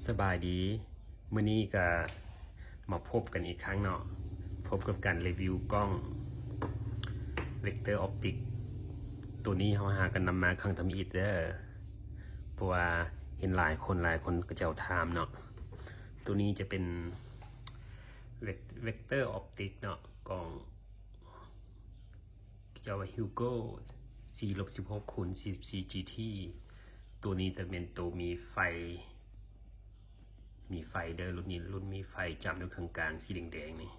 ສະບາຍດີ ມື້ນີ້ກະມາພົບກັນອີກຄັ້ງເນາະ, ພົບກັບການຣີວິວກ້ອງເວັກເຕີອອບຕິກ. ໂຕນີ້ເຮົາຫາກັນນຳມາຄັ້ງທຳອິດເດີ ເພາະວ່າເຫັນຫຼາຍຄົນ, ຫຼາຍຄົນເຂົາເຈົ້າຖາມເນາະ. ໂຕນີ້ຈະເປັນເວັກ, ເວັກເຕີອອບຕິກເນາະ, ກ້ອງ ເຈົ້າວ່າ Hugo ສີ່ລົບສິບຫົກຄູນສີ່ສິບສີ່ GT. ໂຕນີ້ຈະເປັນໂຕມີໄຟ, ມີໄຟເດີ. ລຸ້ນນີ້ ລຸ້ນມີໄຟຈ້ຳຢູ່ເຄິ່ງກາງສີແດງໆນີ້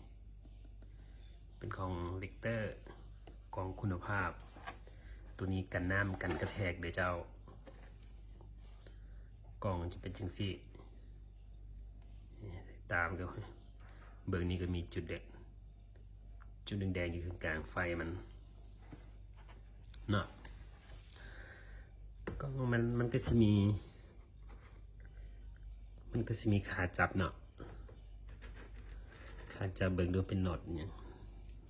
ເປັນຂອງເວັກເຕີ, ກ້ອງຄຸນນະພາບ. ໂຕນີ້ກັນນ້ຳກັນກະແທກເດີເຈົ້າ. ກ້ອງຈະເປັນຈັ່ງຊີ້ ຕາມກັນ. ເບິ່ງນີ້ກໍມີຈຸດແດງ ຈຸດແດງໆຢູ່ເຄິ່ງກາງໄຟມັນເນາະ. ກໍມັນ, ມັນກໍຊິມີ, ມັນກໍຊິມີຂາຈັບເນາະ, ຂາຈັບເບິ່ງດູເປັນນັອດຫຍັງ.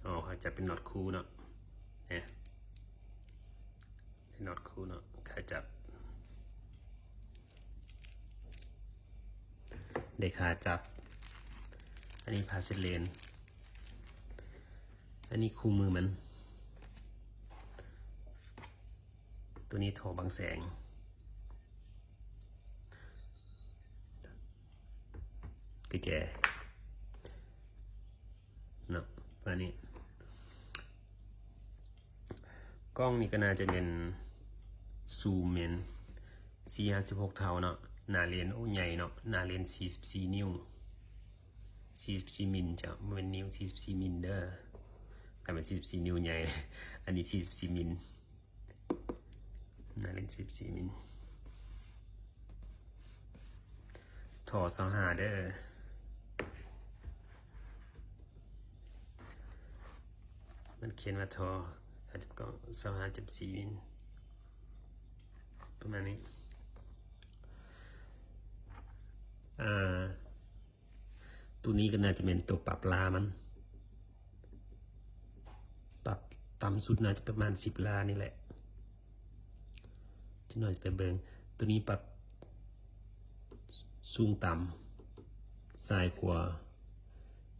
ອໍ ຂາຈັບເປັນນັອດຄູເນາະ, ແນະ ເປັນນັອດຄູເນາະ, ຂາຈັບ. ໄດ້ຂາຈັບ. ອັນນີ້ຜ້າເຊັດເລນ. ອັນນີ້ຄູ່ມືມັນ. ໂຕນີ້ທໍ່ບັງແສງ. ກະແຈເນາະ ປະມານນີ້. ກ້ອງນີ້ກໍໜ້າຈະແມ່ນຊູມແມ່ນສີ່ຫ້າສິບຫົກເທົ່າເນາະ. ໜ້າເລນ ໂອ້ ໃຫຍ່ເນາະ, ໜ້າເລນສີ່ສິບສີ່ນິ້ວ, ສີ່ສິບສີ່ມິນເຈົ້າ, ບໍ່ແມ່ນນິ້ວ, ສີ່ສິບສີ່ມິນເດີ. ຄັນແມ່ນສີ່ສິບສີ່ນິ້ວໃຫຍ່, ອັນນີ້ສີ່ສິບສີ່ມິນ. ໜ້າເລນສີ່ສິບສີ່ມິນ, ທໍ່ຊາວຫ້າເດີ. ມັນຂຽນວ່າທໍ່ ຊາວຫ້າຈຸດສີ່ມິນ ປະມານນີ້. ອ່າ ໂຕນີ້ກໍໜ້າຈະແມ່ນໂຕປັບລາມັນ, ປັບຕ່ຳສຸດໜ້າຈະປະມານສິບລານີ້ແຫຼະ. ຈັກໜ້ອຍຊິໄປເບິ່ງ. ໂຕນີ້ປັບສູງຕ່ຳ ຊ້າຍຂວາ.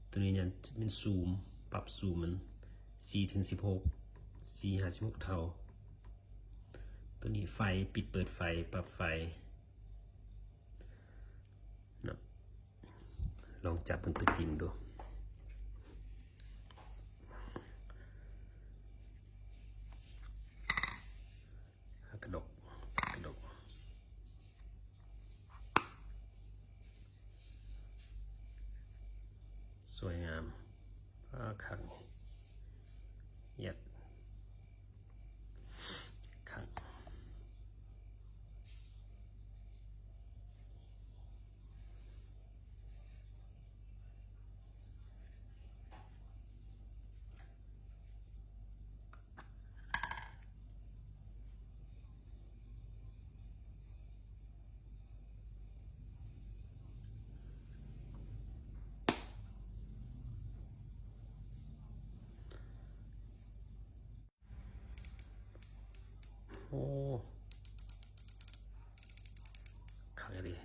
ໂຕນີ້ຍັງເປັນຊູມ, ປັບຊູມມັນສີ່ເຖິງສິບຫົກ, ສີ່ຫາສິບຫົກເທົ່າ. ໂຕນີ້ໄຟ, ປິດເປີດໄຟ, ປັບໄຟ. ເນາະ ລອງຈັບເບິ່ງຕົວຈິງດູ. ກະດົກ ກະດົກ ສວຍງາມ. ອາ ຄັກ ຢາກ ໂອ້ ຄັກອີ່ຫຼີ.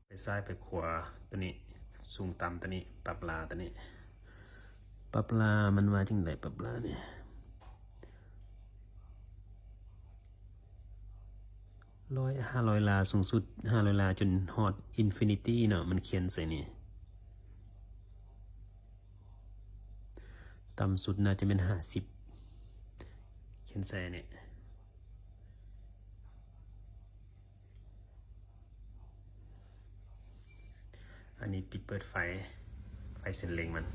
ໄປຊ້າຍໄປຂວາ ໂຕນີ້ສູງຕ່ຳ ໂຕນີ້ປັບລາ ໂຕນີ້ປັບລາ. ມັນວ່າຈັ່ງໃດ ປັບລານີ້? ຮ້ອຍ ຫ້າຮ້ອຍລາ ສູງສຸດຫ້າຮ້ອຍລາ ຈົນຮອດອິນຟິນິຕີເນາະ ມັນຂຽນໃສ່ນີ້. ຕ່ຳສຸດໜ້າຈະແມ່ນຫ້າສິບ ຂຽນໃສ່ນີ້. ອັນນີ້ປິດເປີດໄຟ ໄຟເສັ້ນເລັງມັນ.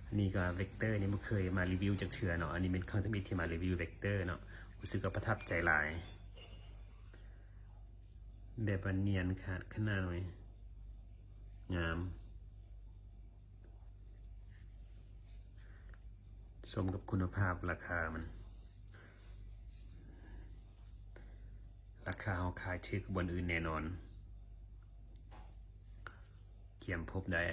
ອັນນີ້ກໍເວັກເຕີນີ້ບໍ່ເຄີຍມາຣີວິວຈັກເທື່ອເນາະ, ອັນນີ້ເປັນຄັ້ງທຳອິດທີ່ມາຣີວິວເວັກເຕີເນາະ. ຮູ້ສຶກວ່າປະທັບໃຈຫຼາຍ ແບບວ່ານຽນຂາດຂະໜາດເລີຍ ງາມ. ສົມກັບຄຸນນະພາບລາຄາມັນ, ລາຄາເຮົາຂາຍຖືກກວ່າບ່ອນອື່ນແນ່ນອນ. ກຽມພົບໄດ້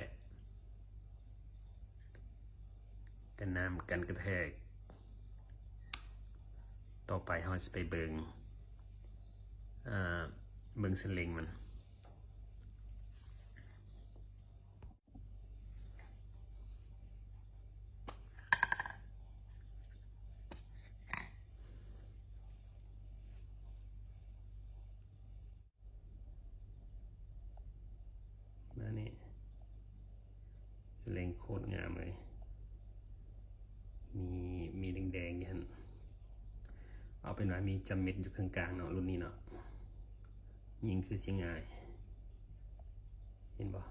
ກັນນ້ຳ ກັນກະແທກ. ຕໍ່ໄປເຮົາຊິໄປເບິ່ງ ອ່າ ເບິ່ງເສັ້ນເລັງມັນ. ມານີ້ ສະເລັງໂຄດງາມເລີຍ ມີ ມີແດງໆຢູ່ຫັ້ນ. ເອົາເປັນວ່າມີຈຳເມັດຢູ່ເຄິ່ງກາງເນາະ ລຸ້ນນີ້ເນາະ. ຍິງຄືຊິງ່າຍ ເຫັນບໍ່?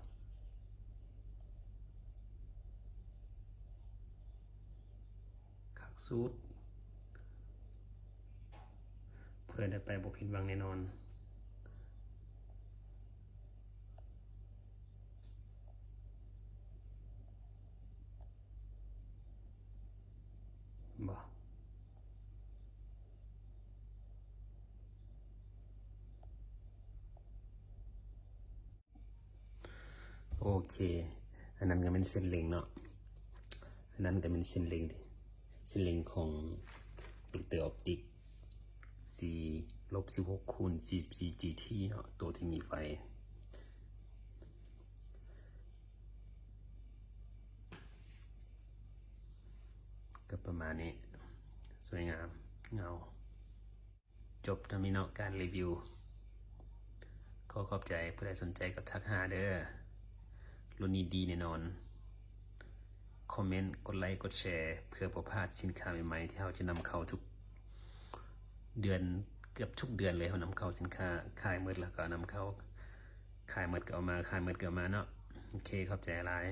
ຄັກສຸດ. ຜູ້ໃດໄດ້ໄປບໍ່ຜິດຫວັງແນ່ນອນ. ບໍ່ ໂອເຄ ອັນນັ້ນກໍແມ່ນເສັ້ນເລັງເນາະ ອັນນັ້ນກໍແມ່ນເສັ້ນເລັງ ເສັ້ນເລັງຂອງເວັກເຕີອອບຕິກ ສີ່ ລົບສິບຫົກ ຄູນ ສີ່ສິບສີ່ ຈີທີ ເນາະ ໂຕທີ່ມີໄຟ ກໍປະມານນີ້ ສວຍງາມ ເງົາ. ຈົບເທົ່ານີ້ເນາະ ການຣີວິວ. ຂໍຂອບໃຈ ຜູ້ໃດສົນໃຈກໍທັກຫາເດີ ລຸ້ນນີ້ດີແນ່ນອນ. ຄອມເມັນ ກົດໄລ ກົດແຊ ເພື່ອບໍ່ພາດສິນຄ້າໃໝ່ໆ ທີ່ເຮົາຈະນຳເຂົ້າທຸກເດືອນ ເກືອບທຸກເດືອນເລີຍ. ເຮົານຳເຂົ້າສິນຄ້າ ຂາຍໝົດແລ້ວກໍນຳເຂົ້າ ຂາຍໝົດກໍເອົາມາ ຂາຍໝົດກໍເອົາມາເນາະ. ໂອເຄ ຂອບໃຈຫຼາຍ.